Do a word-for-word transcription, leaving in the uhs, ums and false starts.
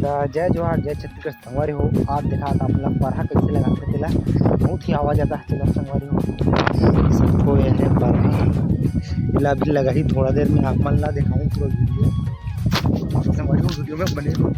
त जय जोहार, जय छत्तीसगढ़ संगवारी हो। आज देखा आप मन ला परहा कइसे लगाथे तेला, बहुत ही आवाज आता है तेला संगवारी हो। सबको ये है परहा, एला भी लगाही थोड़ा देर में, आप मन ला देखाऊँ पूरा वीडियो। संगवारी हो, वीडियो में बने रहो।